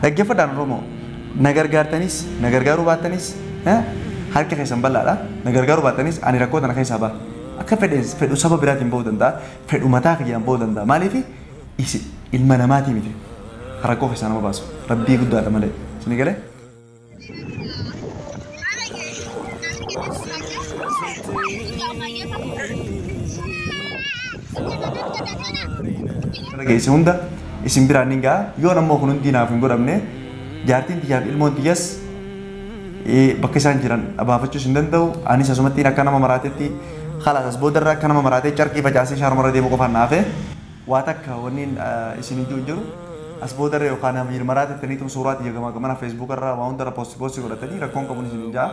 Dhaggeeffadhaan Oromoo na gargaartanis na gargaaruu baattanis harka keessan bal'aadha. Na gargaaruu baattanis ani rakkoo tana keessaa ba'a. Akka fedhu saba biraatiin ba'uu danda'a. Fedhu mataa kiyyaan ba'uu danda'a. Maaliif isi ilma namaatii miti. Rakkoo keessaa nama baasu. Rabbii guddaadha malee. Isin galee? Geesse hunda isin biraan ni ga'a. Yoo ammoo kun hundi naaf hin godhamne jaartiin tiyyaaf ilmoon tiyyas bakka isaan jiran baafachuus hin danda'u. Anis asumatti akka nama maraatetti khalaas as boodarra akka nama maraatee carqii facaasee shaarmarra deemu qofaan naafe waa takka wanni isin ijuu hin jiru. As boodarra yookaan nama maraatettaniitu suuraa tiyya gamaa gamana Facebook irraa waa hundarra poostii godhatanii rakkoon qabuun isin hin ja'a.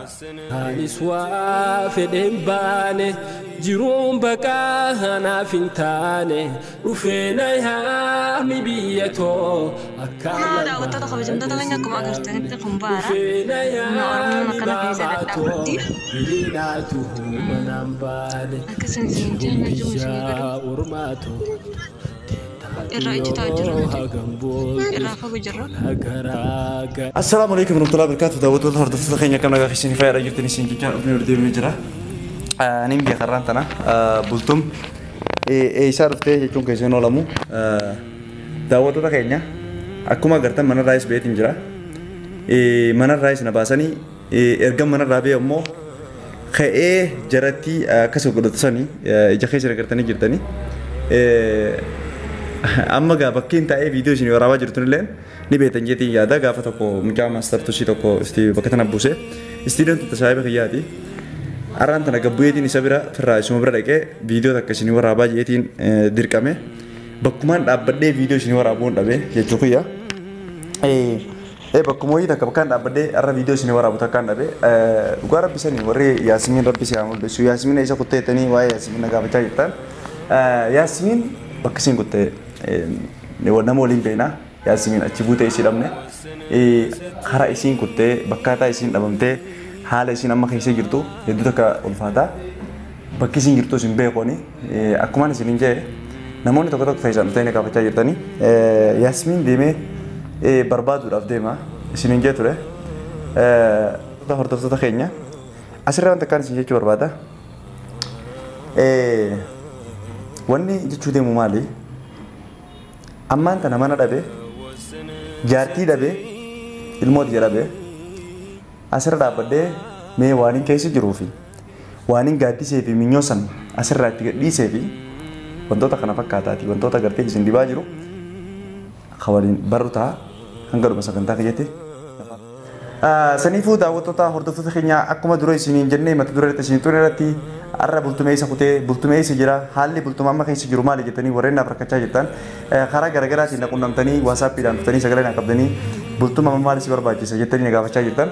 Anis waa fedheen baane jiruun baqaa naaf hin taane dhufee na yaami biyya too akka Daawwattoota kabajamtoota keenya akkuma agartanitti kun baara. dhufee na Humna Oromoon yaami akkana keessa baabaa too dhadhaabatti. biliidhaatu manaan baane Akkasuma isin jenna jiru isin biyya godhu. ormaatu Irraa ijjitaa jira nuti. hagam boodu Irraa fagoo jirra. garaa Assalaamu alaikum warahmatullahi wabarakatuh. Daawwattoota hordoftoota keenya akkam nagaa keessanii fayyaadha jirtan isin jechaa dhufnee ol deemnee jira. Aniin biyya karraan tana bultum eessaa dhuftee jechuun keessan oolamu. Daawwattoota keenya akkuma agartan manarraayis beetiin jira. Manarraayis na baasanii erga manarraa ba'e immoo ka'ee jaratti akkas godhatu sanii ija keessa agartanii jirtanii. Amma gaa bakkeen taa'ee viidiyoo isin waraabaa jirtun illee ni beektan jeetiin yaada gaafa tokko mucaa maaster tushii tokko bakka tana buuse istiidiyoon tun saahiba kiyyaati. Arraan tana gabbuyeetiin isa bira firraa isuma bira dhaqee viidiyoo takka isin waraabaa jeetiin dirqame bakkumaan dhaabbadhee viidiyoo isin waraabuun dhabe jechuu kiyya. Bakkuma wayii takka bakkaan dhaabbadhee arra viidiyoo isin waraabu takkaan dhabe dhugaa rabbi sanii warri Yaasmiin rabbi si haa mul'isu Yaasmiin isa kutteettanii waa'ee Yaasmiin na gaafachaa jirtan. Yaasmiin bakka isin kuttee nama waliin beekna Yaasmiin achi buutee isii dhabne karaa isiin kuttee bakkaataa isiin dhabamtee haala isiin amma keessa jirtu hedduu takka ulfaata. Bakki isiin jirtu isin beekoni akkumaan isin hin jee namoonni tokko tokko keessaan dhuftanii na gaafachaa jirtanii Yaasmiin deemee barbaaduudhaaf deema isin hin jee ture. Hordoftoota keenya asirraa wanta akkaan isin jechuu barbaada. Wanni jechuu deemu maali? Ammaan tana mana dhabe, jaartii dhabe, ilmoo tiyya dhabe, asirra dhaabbadhee mee waan hin keessa jiruu fi waan hin gaaddisee fi minyoo san asirraa itti gadhiisee fi wantoota kana fakkaataati wantoota gartee isin dibaa jiru kan waliin barru ta'a hanga dhuma sagantaa kiyyatti. Saniifuu daawwattoota hordoftoota keenya akkuma dura isiniin jennee mata duree irratti isin ture irratti arra bultumee isa kutee bultumee isa jira haalli bultuma amma keessa jiru maali jettanii warreen naaf rakkachaa jirtan karaa garaagaraatiin na qunnamtanii waasaappiidhaan dhuftanii sagalee na qabdanii bultuma amma maali si barbaachisa jettanii na gaafachaa jirtan.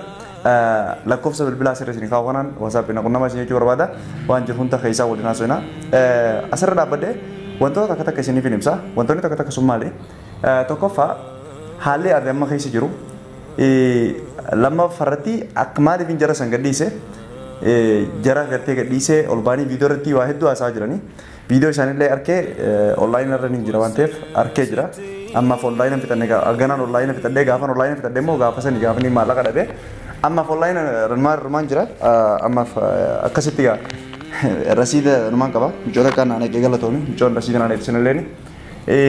Lakkoofsa bilbilaa asirra isin kaa'u kanaan waasaappii na qunnamaa isin jechuu barbaada waan jiru hunda keessaa waliin haasofna. Asirra dhaabbadhee wantoota takka takka isiniif hin ibsa wantoonni takka takka sun maali? Tokkoffaa haalli arri amma keessa jiru lammaffaarratti akka maaliif hin jara san gadhiise jara gartee gadhiisee ol baanii viidiyoo irratti waa hedduu haasaa jiranii viidiyoo isaanillee arkee onlaayinii irra ni jira waan ta'eef arkee jira ammaaf onlaayinii fixannee ganaan onlaayinii fixadhee gaafan onlaayinii fixadhee immoo gaafa sanii gaafanii maallaqa dhabee ammaaf onlaayinii rumaan jira ammaaf akkasitti gaa rasiida numaan qaba micoota akka naan eegee galatoomi micoon rasiida naan eegsisan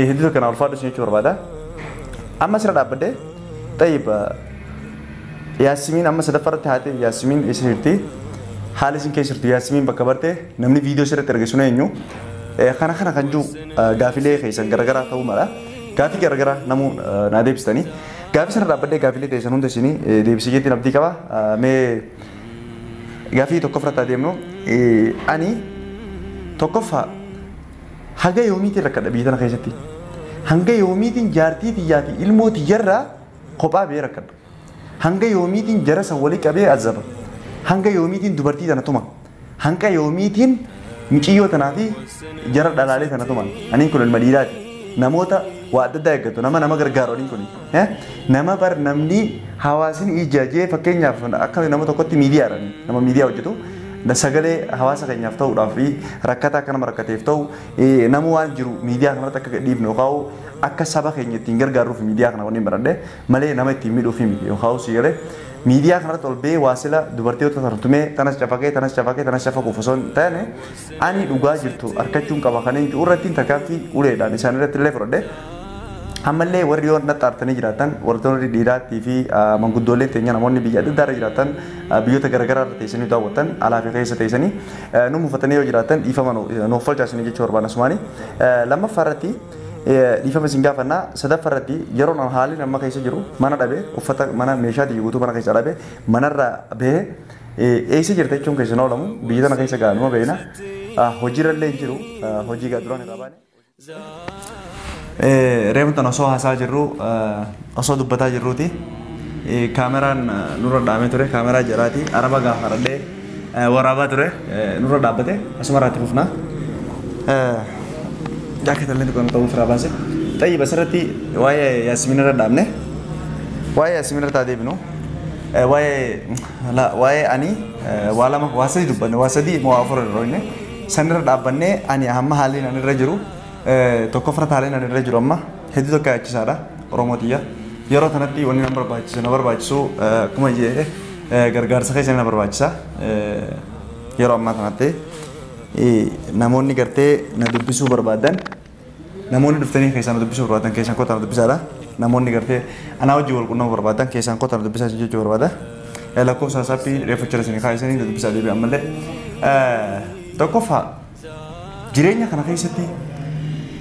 hedduu tokko naa ulfaadhu isin jechuu barbaada amma asirra dhaabbadhee طيب Yaasmiin amma sadaffaarratti haate Yaasmiin eessa jirti? Haala isin keessa jirtu Yaasmiin bakka barte namni viidiyoo sirriitti arge sun eenyu? Kana kana kan jiru gaafilee keessan garaagaraa ta'uu mala. Gaafii garaagaraa namuu naa deebistanii. Gaafii sana dhaabbadhee gaafilee teessan hunda isinii deebisee jettiin abdii qaba. Mee gaafii tokko fudhataa deemnu ani tokkoffaa haga yoomiitiin rakkadha biyya tana keessatti? Hanga yoomiitiin jaartii tiyyaa fi ilmoo tiyyarraa kophaa ba'ee rakkadha. Hanga yoomiitiin jara san walii qabee azaba. Hanga yoomiitiin dubartii tana tuma. Hanga yoomiitiin miciyyoo tanaa fi jara dhalaalee tana tuman. Aniin kun ilma dhiiraati. Namoota waa adda addaa eeggatu. Nama nama gargaaru aniin kun. Nama bar namni hawaasni ijaajee fakkeenyaaf akka nama tokkotti miidiyaadhaan nama miidiyaa hojjetu sagalee hawaasa keenyaaf ta'uudhaaf fi rakkataa akka nama rakkateef ta'u nama waan jiru miidiyaa kanarratti akka gadhiifnu yookaan Akka saba keenya ittiin gargaaruuf miidiyaa kana wanni baradhe malee nama ittiin miidhuuf miti yookaan si galee miidiyaa kanarratti ol ba'ee waasila dubartoota tartumee tanas cafaqee tanas cafaqee tanas cafaquuf osoo hin taane ani dhugaa jirtu argachuun qaba kanneen jiru irratti tarkaanfii uleedhaan isaan irratti illee fudhadhe. Ammallee warri yoo naxxaartanii jiraatan warroonni dhiiraattii fi manguddoolee teenya namoonni biyya adda addaa irra jiraatan biyyoota garaagaraa irra teessanii daawwatan alaa fi keessa teessanii nu mufatanii yoo jiraatan dhiifama nuuf falchaasanii jechuu barbaanna sumaanii. Lammaffaa irratti dhiifama isin gaafannaa. Sadaffaa irratti yeroo haalli nama keessa jiru mana dhabee uffata mana meeshaa guutuu mana keessa dhabee manarraa bahee eessa jirta jechuun keessa oolamu biyya tana keessa gaanuma beena hojiirra illee hin jiru hojii gaa duraan irraa baane. Reefu tan osoo haasaa jirru osoo dubbataa jirruuti kaameraan nurra dhaamee ture kaameraa jalaati araba gaafa radhee waraabaa ture nurra dhaabbate asuma irratti fufna. Jaaketa illee tokko ta'uu firaa baase. Xayyiba asirratti waa'ee Yaasmiin irra dhaabne waa'ee Yaasmiin irra taa deebinu waa'ee ani waa lama waa sadii dubbanne waa sadii moo afur irra inni sanirra dhaabbannee ani hamma haalli ani irra jiru tokkoffaa haalli ani irra jiru amma hedduu tokko yaachisaadha Oromoo tiyya. Yeroo kanatti wanni na barbaachisu akkuma jedhe gargaarsa keessa na barbaachisa. Yeroo ammaa kanatti namoonni gartee na dubbisuu barbaadan namoonni dhuftanii keessaan na dubbisuu barbaadan keessaan kottaa na dubbisaadha. Namoonni gartee anaa wajjin wal quunnamuu barbaadan keessaan kottaa na dubbisaa jechuu barbaada. Lakkoofsa saappii reefu jira isin kaayisanii na dubbisaa deebi'an ammallee. Tokkoffaa jireenya kana keessatti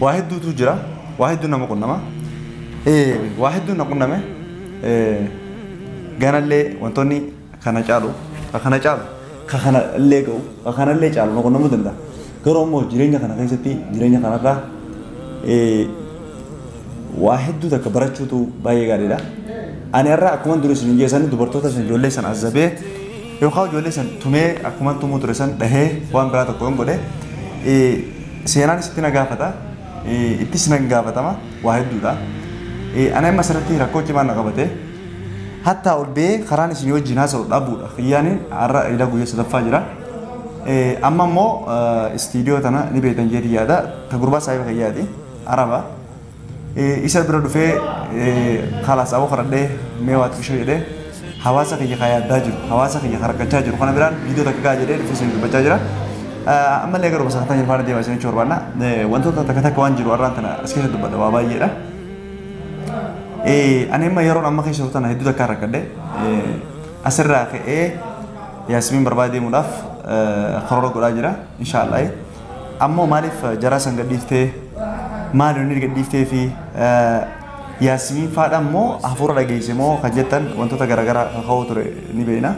waa hedduutu jira waa hedduu nama qunnama. Waa hedduu na qunname ganallee wantoonni kana caalu kana caalu kana illee ga'u kana illee caalu na qunnamuu danda'a. Garuu immoo jireenya kana keessatti jireenya kanarraa waa hedduu takka barachuutu baay'ee gaariidha. Ani har'a akkuma dura isin geessan dubartoota isin ijoollee san azabee yookaan ijoollee san tumee akkuma tumuu ture san dhahee waan biraa tokko hin godhe seenaan isitti na gaafata ittis na gaafatama waa hedduudha. Ani amma asirratti rakkoo cimaa na qabate hatta ol ba'ee karaan isin wajjin haasa'u dhabuudha. Xiyyaaniin har'a ila guyyaa sadaffaa jira. Amma immoo istiidiyoo tana ni beektan jeetii yaada. Ta gurbaa saayiba kiyyaati. Araba. Isa bira dhufee khalaas aboo karadhee mee waa xiqqishoo jedhee hawaasa kiyya kan yaaddaa jiru hawaasa kiyya kan rakkachaa jiru kana biraan viidiyoo takka gaa jedhee dhufee isin dubbachaa jira. Ammallee garuu sagantaa jiru faana deemaa isin jechuu barbaanna. Wantoota takka takka waan jiru har'aan tana as keessa dubbadha waa baay'eedha. Ani amma yeroon amma keessa tana hedduu takka rakkadhe asirraa ka'ee Yaasmiin barbaade deemuudhaaf karoora godhaa jira inshaallah. Ammoo maaliif jaraa san gadhiiftee maal inni gadhiiftee fi Yaasmiin faadha immoo hafuura dhageesse moo kan jettan wantoota garaagaraa kaka'uu ture ni beekna.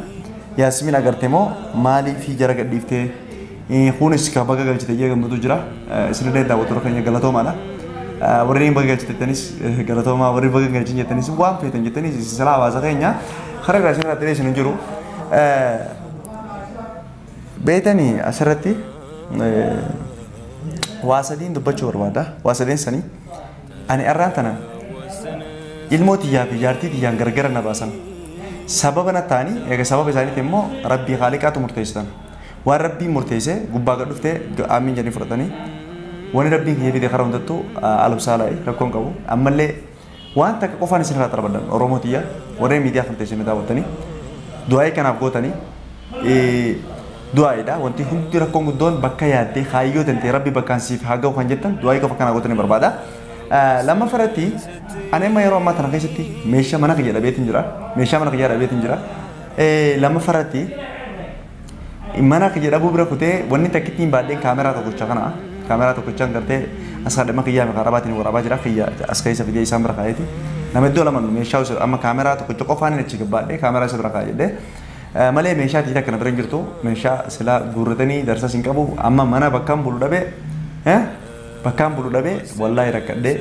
Yaasmiin agarte moo maaliif jara gadhiiftee kunis ka baga galchite jee gammadu jira. Isinillee daawwattoota keenya galatoomaadha. Warreen baga galchite jettanis galatoomaa warri baga galchin jettanis waan feetan jettanis silaa hawaasa keenya karaa irraa isin irratti isin jiru. Beetanii asirratti waa sadiin dubbachuu barbaada. Waa sadeen sanii ani har'aan tana ilmoo tiyyaa fi jaartii tiyyaan gargar na baasan. Sababa na ta'anii egaa sababa isaaniitti immoo rabbii haaliqaatu murteessitan. Waan rabbiin murteesse gubbaa gad dhuftee amiin jedhanii fudhatanii wanni rabbiin kiyya fide karaa hundattuu alabsaalaa'i rakkoon qabu. Ammallee waan takka qofaan isin irraa xarbadan Oromoo tiyya warreen miidiyaa kan teessanii daawwattanii du'aa'ii kanaaf gootanii du'aa'iidha. Wanti hundi rakkoon guddoon bakka yaaddee kaayyoo tantee rabbi bakkaan siif haa ga'u kan jettan du'aa'ii qofa kanaa gootanii barbaada. Lammaffaa irratti ani amma yeroo ammaa tana keessatti meeshaa mana kiyya dhabeetiin jira. Meeshaa mana kiyya dhabeetiin jira. Lammaffaa irratti mana kiyya dhabuu bira kutee wanni takkittiin baadheen kaameraa tokkocha kana kaameraa tokkochaan gartee as kadhama kiyyaa maqaa arabaatiin waraabaa jira kiyya as keessa fidee isaan bira kaa'eeti. Nama iddoo lama meeshaa amma kaameraa tokkocha qofaan hin achi gabbaadhee kaameraa isa bira kaa'e jedhee malee meeshaa tiita kana bira hin jirtu meeshaa silaa guurratanii darsaas hin qabu amma mana bakkaan bulu dhabee bakkaan bulu dhabee wallaahi rakkadhee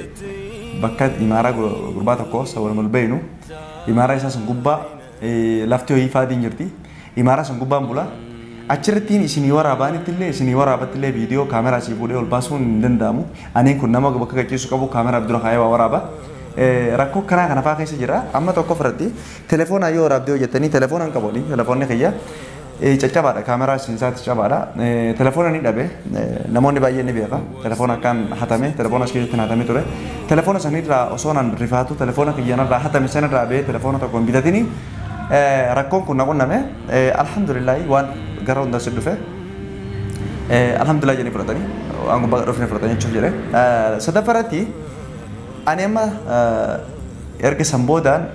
bakka imaaraa gurbaa tokko isa wal beeynu imaaraa isaa sun gubbaa lafti ho'ii faatiin jirti imaaraa sun gubbaan bula. Achirrattiin isinii waraabaanitti illee isinii waraabatti illee viidiyoo kaameraa asii fuudhee ol baasuun hin danda'amu. Ani kun nama bakka qaceessu qabu kaameraa dura kaayee waa waraaba. Rakkoo kanaa kana fa'aa keessa jira. Amma tokko fudhatti telefoonaa yoo waraabdee hojjettanii telefoonaan qabu telefoonni kiyya. Caccabaadha, kaameraa isaatti caccabaadha. Telefoona ni dhabe, namoonni baay'een ni beeka. Telefoona akkaan hatame, telefoona as keessatti hatame ture. Telefoona sanirraa osoo nan rifaatu telefoona kiyyanarraa hatame sanirraa ba'ee telefoona tokko hin bitatini. Rakkoon kun na qunname, alhamdulillahi waan gara hundaa si dhufe. Alhamdulillah jedhanii fudhatanii, waan gubbaa dhufne fudhatanii jechuuf jedhe. Sadaffaratti ani amma erga san boodaan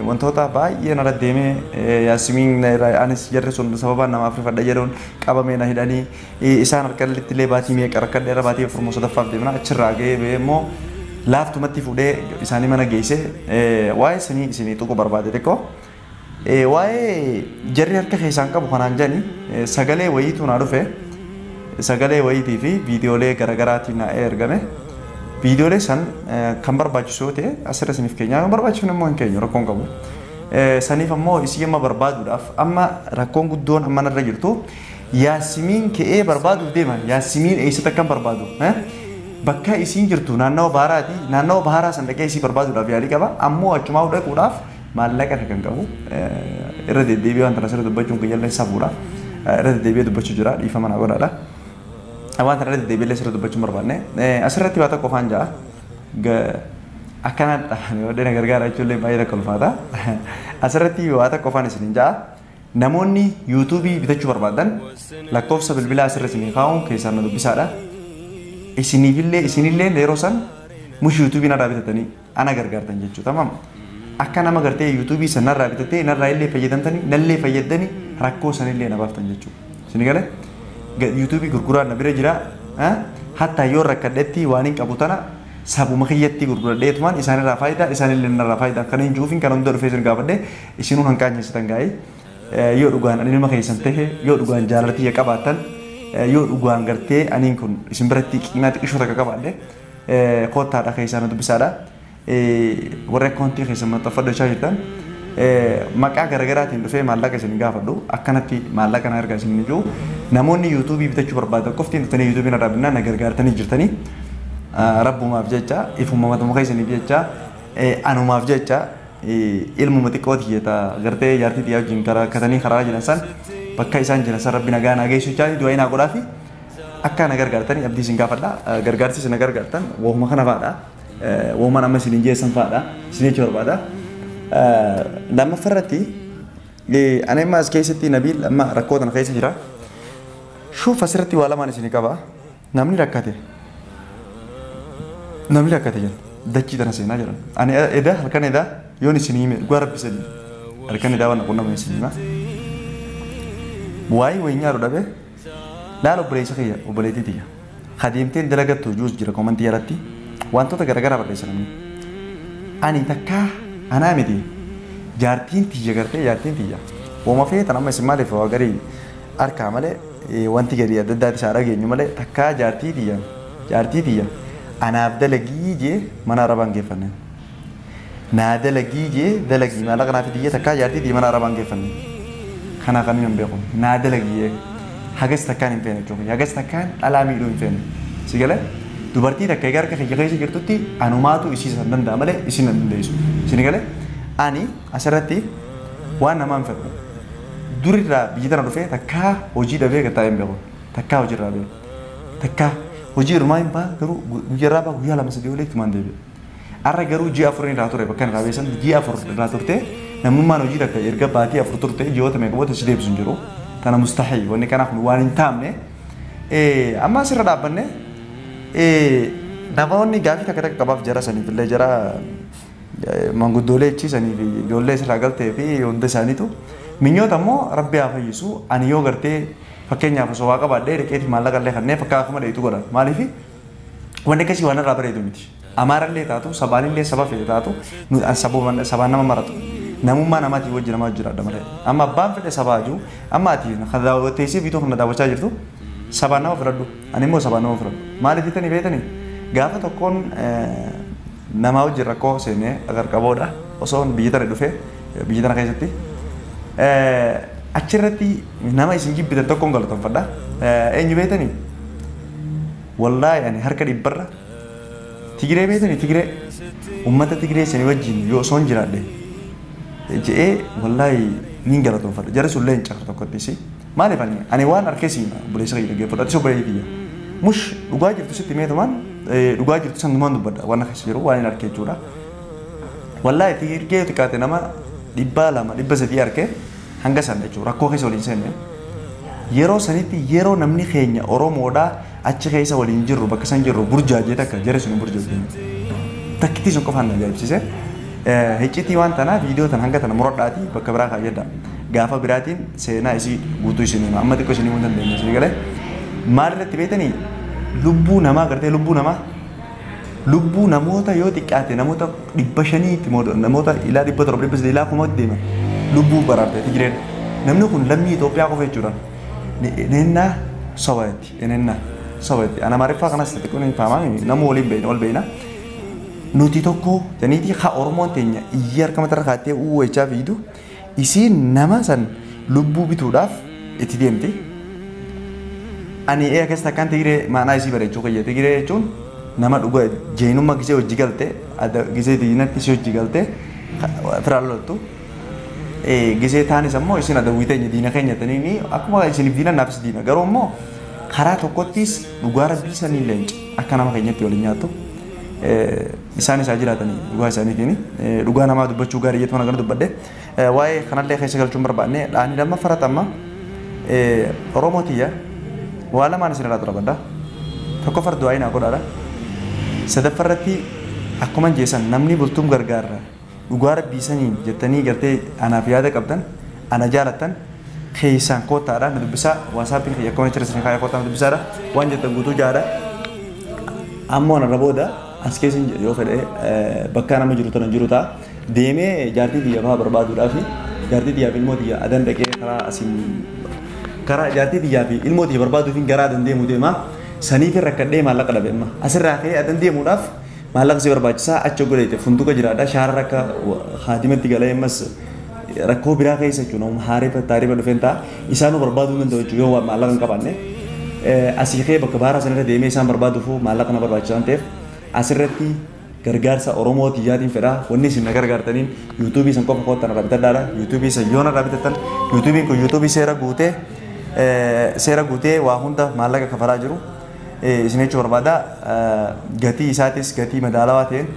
wantoota baay'ee narra deemee Yaasimiin anis jarri sun sababaan namaaf rifadha jedhuun qabamee na hidhanii isaan harkatti illee baatii meeqa rakkadhe irra baatii afur sadaffaaf deemna achirraa ga'ee ba'ee immoo laaftumatti fuudhee isaanii mana geesse waa'ee isinii isinii tuquu barbaade xiqqoo. Waa'ee jarri harka keessaan qabu kanaan jedhani sagalee wayiitu naa dhufe sagalee wayiitii fi viidiyoolee garaagaraatiin naa ergame. Viidiyoolee san kan barbaachisu yoo ta'e asirra isiniif keenya kan barbaachisu immoo hin keenyu rakkoon qabu. Saniif ammoo isii amma barbaaduudhaaf amma rakkoon guddoon amma narra jirtu Yaasimiin ka'ee barbaaduuf deema. Yaasimiin eessatti akkan barbaadu? Bakka isiin jirtu naannawa baaraati. Naannawa baaraa san dhaqee isii barbaaduudhaaf yaalii qaba. Ammoo achumaa dhaquudhaaf maallaqa kan qabu. Irra deddeebi'ee waan tana asirra dubbachuun kiyyallee safuudha. Irra deddeebi'ee dubbachuu jira dhiifama naa godhaadha. Waan tana irra deddeebi'ee asirra dubbachuun barbaanne. Asirratti waa tokko afaan ja'a. Akkanatti hodhee gargaara jechuun baay'ee takka ulfaata. Asirratti waa tokko afaan isiniin ja'a. Namoonni yuutuubii bitachuu barbaadan lakkoofsa bilbilaa asirra isinii kaa'uun keessaan na dubbisaadha. Isiniifillee isinillee yeroo san mushi yuutuubii narraa bitatanii ana gargaartan jechuudha. Tamam. Akka nama gartee yuutuubii san narraa bitatee narraa illee fayyadamtanii nallee fayyadanii rakkoo sanillee na baaftan jechuudha. Isin galee yuutuubii gurguraan na bira jira. Hatta yoo rakkadhetti waan hin qabu tana sabuma kiyyatti gurguradheetumaan isaanirraa faayidaa isaanillee narraa faayidaa kan hin juufin kan hunda dhufee isin gaafadhe isinuu hanqaanyessitan gaa'ee. Yoo dhugaan ani ilma keessan tahe yoo dhugaan jaalatiyya qabaattan yoo dhugaan gartee aniin kun isin biratti qiimaa xiqqishoo takka qabaadhe koottaadha keessaa na dubbisaadha. Warri akkaawuntii keessan maxxanfadhu jirtan maqaa garaagaraatiin dhufee maallaqa isin gaafadhu akkanatti maallaqa na ergaa isin jiru namoonni yuutuubii bitachuu barbaadan qoftiin dhuftanii yuutuubii narraa binnaan na gargaartanii jirtanii rabbumaaf jecha ifuma matuma keessaniif jecha anumaaf jecha ilmuma xiqqoo xiyyeeta gartee jaartii xiyyaa wajjin karatanii karaa jiran san bakka isaan jiran san rabbi nagaa naa geessu jechaa du'aa naa godhaa fi akka na gargaartanii abdii isin gaafadha gargaarsi isin gargaartan wooma kana fa'aadha wooma amma isin jeessan fa'aadha isin jechuu barbaada. Lammaffaarratti ani amma as keessatti Nabiil amma rakkoo tana keessa jira. Shuuf asirratti waa lamaan isin qaba namni rakkate jedha dachii tana seenaa jedhan ani edaa halkan edaa yoon isin hime dhugaa rabbi sadii halkan edaa waan qunnama isin hima waa'ee wayii dhabe laala obboleessa kiyya obboleettii tiyya kadeemteen dalagattu juus jira koomantii jalatti wantoota garaagaraa barreessa namni ani takkaa anaa miti jaartiin tiyya gartee jaartiin tiyya wooma feetan amma isin maaliif waa garii harkaa malee wanti gadi adda addaati isaa dhageenyu malee takkaa jaartii tiyya anaaf dalagii jee mana arabaan geeffanne. Naa dalagii jee dalagii maallaqa naaf tiyya takkaa jaartii tiyya mana arabaan geeffanne. Kana kan hin beeku naa dalagii jee hagas takkaan hin feene jechuudha hagas takkaan dhalaa miidhuu hin feene. Si galee dubartii takka egaa harka kiyya keessa jirtutti anumaatu isii san danda'a malee isin hin dandeessu. Si galee ani asirratti waan namaa hin fedhu durirraa biyya tana dhufee takkaa hojii dhabee gataa hin beeku takkaa hojiirraa beeku takkaa hojii irmaa hin ba'a garuu guyyaarraa ba'a guyyaa lama sadii olii tumaan deebi'e. Har'a garuu ji'a afur irraa ture bakka irraa beesan ji'a afur irraa turte namummaan hojii takka erga baatii afur turte ji'oota meeqa booda si deebisu hin jiru. Tana mustahil wanni kanaaf waan hin taamne amma asirra dhaabbanne namoonni gaafii takka takka qabaaf jara saniif illee jara manguddoolee achiisanii fi ijoollee asirraa galtee fi hunda isaaniitu minyoota immoo rabbi haa fayyisu ani yoo gartee fakkeenyaaf osoo waa qabaadhee dhiqeeti maallaqa illee kanneen fakkaa akkuma dheetu godhan maaliif wanni akkasii waan irraa bareedu miti amaarallee taatu sabaanillee saba fedhe taatu sabaan nama maratu namummaa namaatiin wajji namaa jiraadha malee amma abbaan fedhe sabaa jiru amma ati teessee biituu kana daawwachaa jirtu sabaan nama filadhu ani immoo sabaan nama filadhu maaliif jettanii beektanii gaafa tokkoon namaa wajjin rakkoo seenee agarqaboodha osoo biyya tana dhufee biyya tana keessatti achirratti nama isin jibbitan tokkoon galateeffadha. Eenyu beektanii? Wallaahi ani harka dhibbarra Tigiree beektanii Tigiree uummata Tigiree sanii wajjin yoo osoon jiraadhe je'ee wallaahi niin galateeffadha. Jara sun leenca tokkotti si Maaliif ani waan harkee siin obboleessa kiyya dhaggeeffadhu ati obboleessa kiyya. Mush dhugaa jirtu sitti meetumaan dhugaa jirtu sanumaan dubbadha waan keessa jiru waan hin harkee jechuudha. Wallaahi Tigirgee xiqqaate nama 200 300 harkee hanga san jechuudha rakkoo keessa waliin seenne. Yeroo sanitti yeroo namni keenya Oromoodhaa achi keessa waliin jirru bakka san jirru burjaajee takka jara sun burjaajee. Takkittii sun qofaan na ajaa'ibsiise. Hiccitii waan tanaa viidiyoo tan hanga tana muradhaatii bakka biraa kaayyadha. Gaafa biraatiin seenaa isii guutuu isin hima. Amma xiqqoo isin himuu hin dandeenye isin galee. Maal irratti beektanii lubbuu namaa gartee lubbuu namaa lubbuu namoota yoo xiqqaate namoota 500 namoota ilaa 700 800 ilaa 1000 deeman lubbuu baraarte Tigireen. Namni kun lammii Itoophiyaa qofa jechuudha. Nennaa sobaatti nennaa sobaatti. Ana Amaariffaa kanas xiqqoo ni fahamami nama waliin beekna wal beekna. Nuti tokko janiitii haa Oromoon teenya iyyi harka matarra kaattee uwwechaa fiidu isiin nama san lubbuu bituudhaaf itti deemti. Ani ee akkas takkaan Tigiree maanaa isii bareechuu kiyya. Tigiree jechuun nama dhugaa jeenummaa gisee hojii galte gisee diinatti isii hojii galte firaan loltu. Gisee taanis ammoo isin adawwii teenya diina keenya taniini akkuma isiniif diina naafis diina garuu immoo karaa tokkottis dhugaa rabbii sanii leenca akka nama keenyatti waliin nyaattu. Isaan isaa jiraatanii dhugaa isaaniitiin dhugaa namaa dubbachuu gaarii jettu kana dubbadde waa'ee kanallee keessa galchuun barbaanne dhaani lammaffaa amma Oromoo tiyya waa lamaan isin irraa xurabadha. Tokkoffaa du'aa naa godhaadha. Sadaffaarratti akkuma jeessan namni bultuun gargaarra dhugaa rabbii saniin jettanii gartee anaaf yaada qabdan ana jaalattan keessaan kootaadha na dubbisaa waasaappiin kiyya akkuma jira isin kaayee kootaa na dubbisaadha waan jettan guutuu jaadha. Ammoo ana booda as keessa yoo fedhe bakka nama jiru tana jiru ta'a deemee jaartii tiyya fa'aa barbaaduudhaaf jaartii tiyyaa fi ilmoo tiyya adan dhaqee karaa asiin karaa jaartii tiyyaa fi ilmoo tiyya barbaaduuf garaa adan deemu deema saniif rakkadhee maallaqa dhabe amma asirraa ka'ee adan deemuudhaaf maallaqa si barbaachisaa achi godheete funduqa jiraadha shaarra akka haadimatti galee ammas rakkoo biraa keessa jechuudha nama haarifa taarifa dhufeen ta'a isaanuu barbaaduu danda'u jechuudha yoo maallaqa hin qabaanne asii ka'ee bakka baaraa sanarra deemee isaan barbaaduuf maallaqa na barbaachisaa waan ta'eef asirratti gargaarsa Oromoo tiyyaatiin fedha wanni isin na gargaartaniin yuutuubii san qofa koottan irraa bitadhaadha yuutuubii san yoona irraa bitattan yuutuubiin kun yuutuubii seera guutee waa hunda maallaqa kafalaa jiru isin jechuu barbaada gatii isaatis gatii madaalawaa ta'een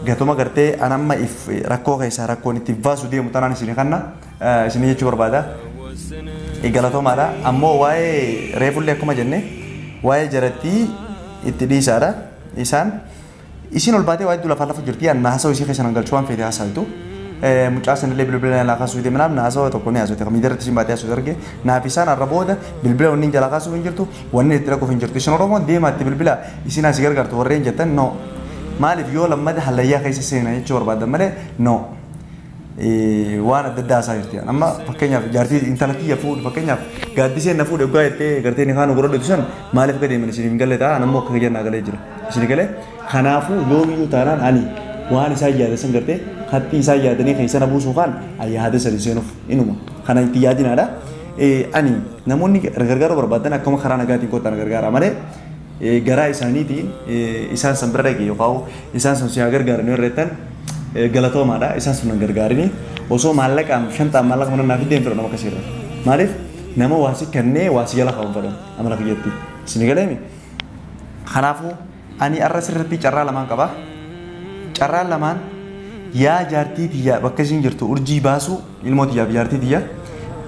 gatuma gartee an amma if rakkoo keessaa rakkoon itti baasu deemu tanaan isin kanna isin jechuu barbaada galatoomaadha ammoo waa'ee reefullee akkuma jenne waa'ee jarattii itti dhiisaadha. Isaan isin ol baatee waa'ee lafa lafa jirti an haasa'u isii keessa galchuu waan feete haasa'tu mucaa sanillee bilbila jalaa kaasuu deemnaaf naasa'u tokko ni haasa'u miidiyaa isin baatee haasa'u arge naaf isaan har'a booda bilbila wanni jalaa kaasuu hin jirtu wanni itti dhaquuf hin jirtu isin Oromoon deemaa itti bilbila isin asii gargaartu warreen jettan no maaliif yoo lammata hallayyaa keessa seenan jechuu barbaadan malee no waan adda addaa haasaa jirti amma fakkeenyaaf jaartii intala tiyya fuudhu fakkeenyaaf gaaddiseen na fuudhe dhugaa jettee gartee ni kaan godhadhu san maaliif akka deeman isiniif hin galle ta'a anammoo akka jennaa galee jira isin galee kanaafuu yoomiyyuu taanaan ani waan isaan yaada san gartee kattii isaan yaadanii keessa na buusuu kaan yaada sadi seenuuf inuma kana itti yaadinaadha. Ani namoonni gargaaruu barbaadan akkuma karaa nagaatiin kottaa na gargaara malee garaa isaaniitiin isaan san bira dhaqe yookaan isaan sun si haa gargaaran yoo irreettan galatoomaadha isaan sun hin gargaarini osoo maallaqaan shantaan maallaqa mana naaf iddeen fedhan nama akkasiirra maaliif nama waasi kennee waasi jala qabu fedhan amala kiyyatti isin galeemi. Kanaafuu ani arra sirriitti carraa lamaan qaba. Carraan lamaan yaa jaartii tiyyaa bakka isin jirtu urjii baasuu ilmoo tiyyaa fi jaartii tiyyaa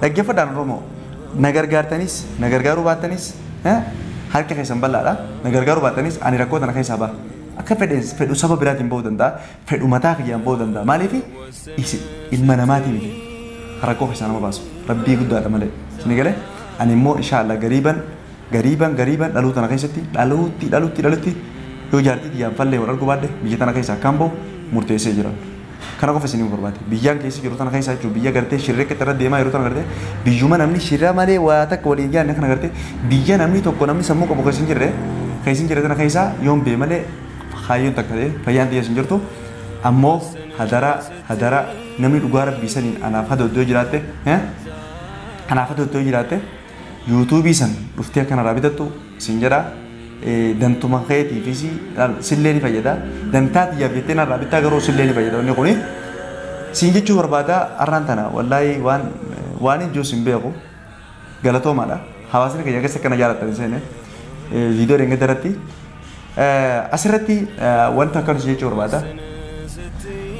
dhaggeeffadhaan Oromoo na gargaartanis na gargaaruu baattanis harka keessan bal'aadha na gargaaruu baattanis ani rakkoo tana keessaa ba'a. Akka fedhu saba biraatiin ba'uu danda'a fedhu mataa kiyyaan ba'uu danda'a maaliif ilma namaatii miti rakkoo keessaa nama baasu rabbii guddaadha malee isin galee ani immoo inshaallah gariiban gariiban gariiban dhaluu tana keessatti dhaluutti dhaluutti dhaluutti yoo jaartii tiyyaan fallee wal arguu baadde biyya tana keessa akkaan ba'u murteessee jiran. Kana qofa isin barbaade biyyaan keessa jiru tana keessa jechuun biyya gartee shirree irra deemaa yeroo tana gartee biyyuma namni shirra malee waa takka waliin yaadne kana gartee biyya namni tokko namni sammuu qabu keessa hin jirre keessa hin jirre tana keessa yoon bee malee kaayyoon takka ta'e fayyaan xiyya hin jirtu ammoo hadara hadara namni dhugaa rabbii saniin anaaf hada iddoo jiraatte anaaf hada iddoo jiraatte yuutuubii san dhuftee akkanarraa bitattu sin jedha dantuma keetiifis sillee ni fayyada dantaa xiyyaaf jettee narraa bittaa garuu sillee ni fayyada inni kuni siin jechuu barbaada arraan tana wallaahi waan waan ijoo sin beeku Galatoomaadha. Hawaasni keenya keessa akkana jaallattan seene viidiyoo dheengadda irratti asirratti wanta akkanus jechuu barbaada.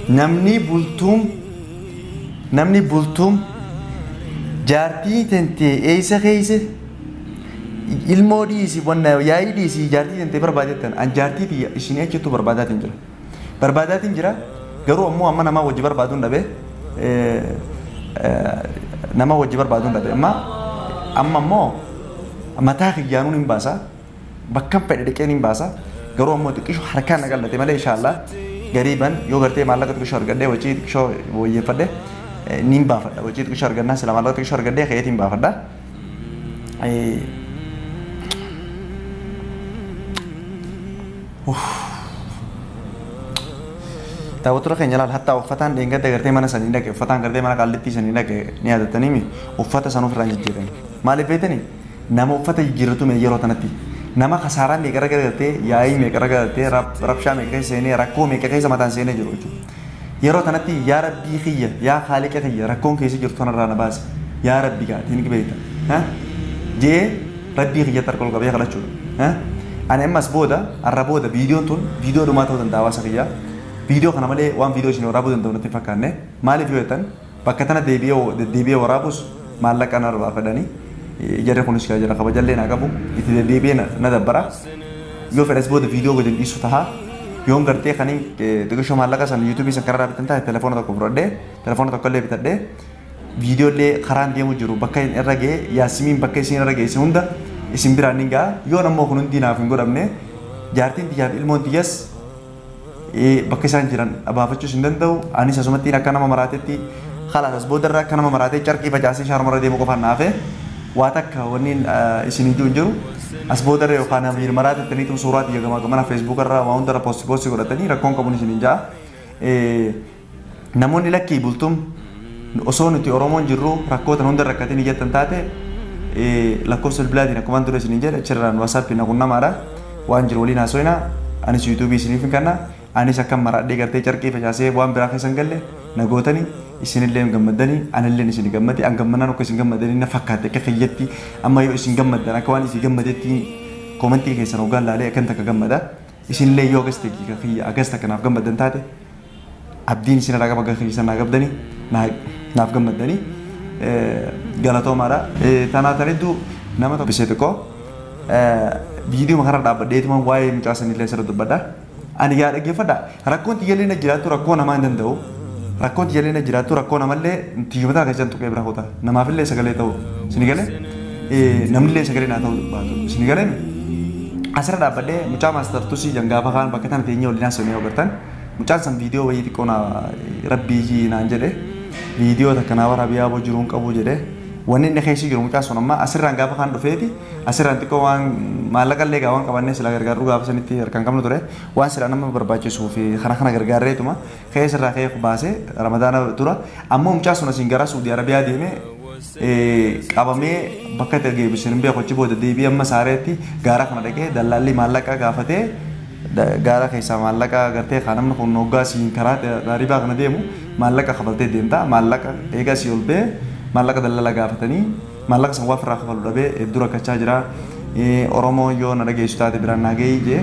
Namni bultuum jaartii tentee eessa keessa ilmoo dhiisi wanna yaa'ii dhiisi jaartii tentee barbaadeettan an jaartii tiyya isin achittuu barbaadaatiin jira. Barbaadaatiin jira garuu ammoo amma namaa wajji barbaaduun dhabe nama wajji barbaaduun dhabe amma ammoo mataa kiyyaanuun hin baasa bakkan fedhe dhiqeen hin baasa garuu ammoo xiqqisho harkaan na qallate malee inshaallah gariiban yoo gartee maallaqa xiqqisho argadhee wajjii xiqqisho wayyeeffadhe niin baafadha wajjii xiqqisho argannaa sila maallaqa xiqqisho argadhee ka'eetiin baafadha. Daawwattoota keenya laal hattaa uffataan dheengadda gartee mana sanii dhaqe uffataan gartee mana qaallittii sanii dhaqe ni yaadataniimi uffata san ofirraa hin jijjiirani. Maaliif beektani nama uffata jijjiirratu mee yeroo tanatti nama kasaaraa meeqa gartee yaa'ii meeqa gartee rabshaa meeqa keessa seenee rakkoo meeqa keessa mataan seenee jiru jechuudha. Yeroo tanatti yaa rabbii kiyya yaa haaliqa kiyya rakkoon keessa jirtu tanarraa na baase yaa rabbii gaatiin beekta jee rabbii kiyya tarka ol qabee kadhachuudha. Ani ammas booda arra booda viidiyoon tun viidiyoo dhumaa ta'uu danda'a hawaasa kiyyaa. Viidiyoo kana malee waan viidiyoo isin waraabuu danda'u natti hin fakkaanne maaliif yoo jettan bakka tana deebi'ee waraabus maallaqa na barbaafadhanii jarri kunis jira kabajallee naa qabu itti deddeebi'ee na dabbara yoo fedhas booda viidiyoo gadi dhiisu taha yoon gartee kaniin xiqqishoo maallaqa san yuutuubii san karaa bitan taate telefoona tokko fudhadhee telefoona tokko illee bitadhee viidiyoo illee karaan deemu jiru bakka irra ga'e yaasimiin bakka isin irra geesse hunda isin biraan ni ga'a yoon ammoo kun hundi naaf hin godhamne jaartiin tiyyaaf ilmoon tiyyas bakka isaan jiran abaafachuus hin danda'u anis asumattiin akka nama maraatetti khalaas as boodarra akka nama maraatee carqii facaasee shaarmarra deemu qofaan naafe waa takka wanni isin ijuu hin jiru as boodarra yookaan amiir maraatettaniitu suuraa tiyya gamaa gamana feesbuukarra waa hundarra poosti poosti godhatanii rakkoon qabuun isin hin ja'a. Namoonni lakkii bultuun osoo nuti Oromoon jirru rakkoota hunda rakkatanii jettan taate lakkoofsa bilbilaatiin akkuma dura isin hin jedhe achirraan waasaappii na qunnamaadha waan jiru waliin haasofna anis yuutuubii isiniif hin kenna. Anis akkam maradhee gartee carqii facaasee waan biraa keessa hin galle na gootanii isinillee gammaddanii anillee isin gammade an gammanaan akka isin gammadanii na fakkaate akka kiyyatti amma yoo isin gammaddan akka waan isin gammadetti koomentii keessan hoggaan laalee akkan takka gammada isinillee yoo akkas ta'e kiyya akkas takka naaf gammaddan taate abdiin isin irraa qaba akka keessan naa qabdanii naaf gammaddanii galatoomaadha. Tanaa tan hedduu nama tokko bisee xiqqoo viidiyoo kana dhaabbadheetuma waa'ee mucaa sanillee asirra dubbadha. Ani yaa dhaggeeffadha rakkoon tiyyallee na jiraattu rakkoo namaa hin danda'u rakkoon tiyyallee na jiraattu rakkoo namallee tiyyoota keessan tuqee bira kuta namaafillee sagalee ta'u isin galee namnillee sagalee naa ta'u baatu isin galee asirra dhaabbadhee mucaa maastar tusii jangaafa kaan bakka tana teenyee waliin haasofnee agartan mucaan san viidiyoo wayii xiqqoo naa rabbii naan jedhe viidiyoo takka naa waraabii yaaboo jiruun qabu jedhe wanni inni keessa jiru mucaan sun amma asirraan gaafa kaan dhufeeti asirraan xiqqoo waan maallaqa illee waan qabannee sila gargaarru gaafa sanitti harkaan qabnu ture waan sila nama barbaachisuu fi kana kana gargaarreetuma keessa irraa ka'ee baasee ramadaana dura ammoo mucaan sun asiin gara Suudii Arabiyaa deemee qabamee bakka itti geebbisan hin beeku achi booda deebi'ee amma saareetti gaara kana dhaqee dallaalli maallaqa gaafatee gaara keessaa maallaqa gartee kan namni kun hoggaa siin karaa taaribaa kana deemu maallaqa kafaltee deemta maallaqa eegaa si ol bee maallaqa dallala gaafatanii maallaqa san waa ofirraa kafalu dhabee hedduu rakkachaa jira. Oromoo yoo na dhageessu taate biraan naa gahii jee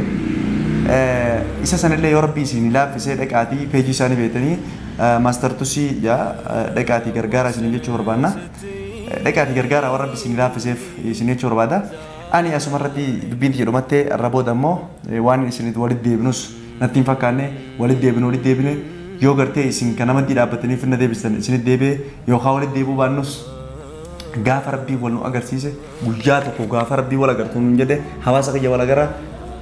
isa sanillee yoo rabbii isin laaffisee dhaqaatii peejii isaanii beektanii maastar tusii jaa dhaqaatii gargaaraa isin jechuu barbaanna. Dhaqaatii gargaaraa warra rabbi isin laaffiseef isin jechuu barbaada. Ani asumarratti dubbiin jedhumattee irra booda immoo waan isin walitti deebinus natti hin fakkaanne walitti deebinu walitti deebine yoo gartee isin kan namatti dhaabbatanii finna deebistan isin deebi'ee yookaan walitti deebuu baannus gaafa rabbii wal nu agarsiise guyyaa tokko gaafa rabbii wal agartuu nuun jedhe hawaasa kiyya wal agarra.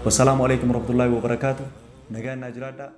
Wassalaamu alaikum warahmatullaahi wabarakaatu. Nagaan naa jiraadhaa.